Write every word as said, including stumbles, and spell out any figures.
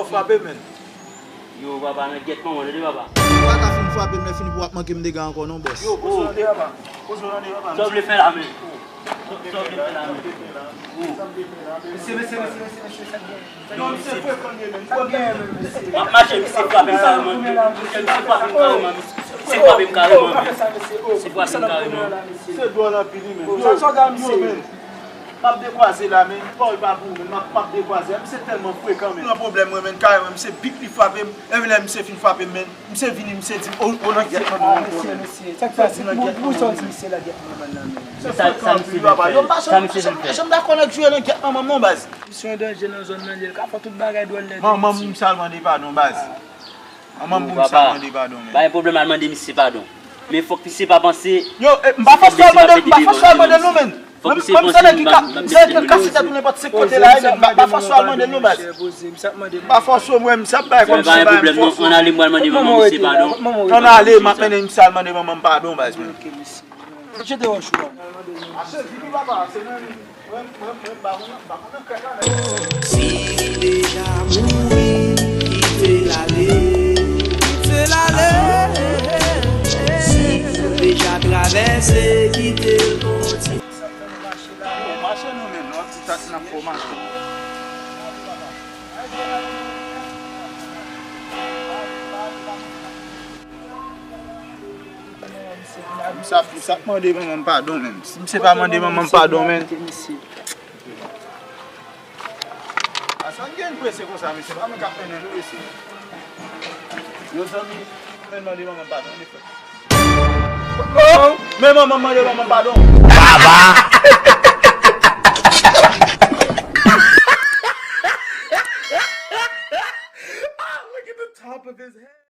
Frape, men. Yo, papa, nan gyèt manman, tande, papa. Ou pa ka fin frape m, lè fini pou w ap manke m dega ankò, non, bòs. Yo, poze w tande, papa. Poze w tande, papa. Sa w vle fè la, men? Sa w vle fè la, men? Mesye, mesye, mesye, mesye, mesye, sa k gen? Non, misye frekan, li, men. Sa k gen, men, mesye? M ap mache, misye frape m kareman. Misye frape m kareman, misye. Misye frape m kareman, men. Misye frape m kareman. Se dwòl anpil, wi, men. Sa k gen, misye? M ap dekwaze la, men. Pawòl pa pou ou, men. M ap, m ap dekwaze. Misye tèlman frekan, men. Pran pwoblèm, mwen, men. Kareman, misye bik li frape m. Epi lè misye fin frape m, men, misye vini, misye di m, o, o, nan gyèt manman w ankò, men. Mesye, mesye, sa k pase? Pou, pou sa w di misye nan gyèt manman l la, men? Misye frekan anpil, papa. Yo, m pa janm, janm dakò nèg jwe nan gyèt manman m, non, baz. Misye an danje nan zòn nan, li ka fè tout bagay dwòl nèt. Manman m, m sal mande padon, baz. Manman m, pou m sal mande padon, men. Pa gen pwoblèm, al mande misye padon. Men fòk misye pa panse. Yo, eh, m pa fòse w al mande, m pa fòse w al mande l, non, men. Fòk misye panse m ap, m ap deside. Kase tèt ou nenpòt se kote la, men m pa fòse w al mande l, non, baz. M pa fòse w, mwen, m sa bay kòm si bay m fòse. Ann ale, m pral mande manman misye padon. Ann ale, m ap mennen misye al mande manman m padon, baz, men. Jete wòch ou la. Si li deja mouri, kite l ale. Kite l ale. Si ou deja travèse, kite l kontinye. Mache nou menm, nou ap ti tat nan fò mache. Misye ap, misye ap mande manman m padon, men. Si misye pa mande manman m padon, men. Asann gen prese konsa, mesye. Pa mwen k ap mennen nou, mesye. Yo, zanmi, men mande manman m padon, men frè. Oh! Men manman m mande manman m padon. Baba!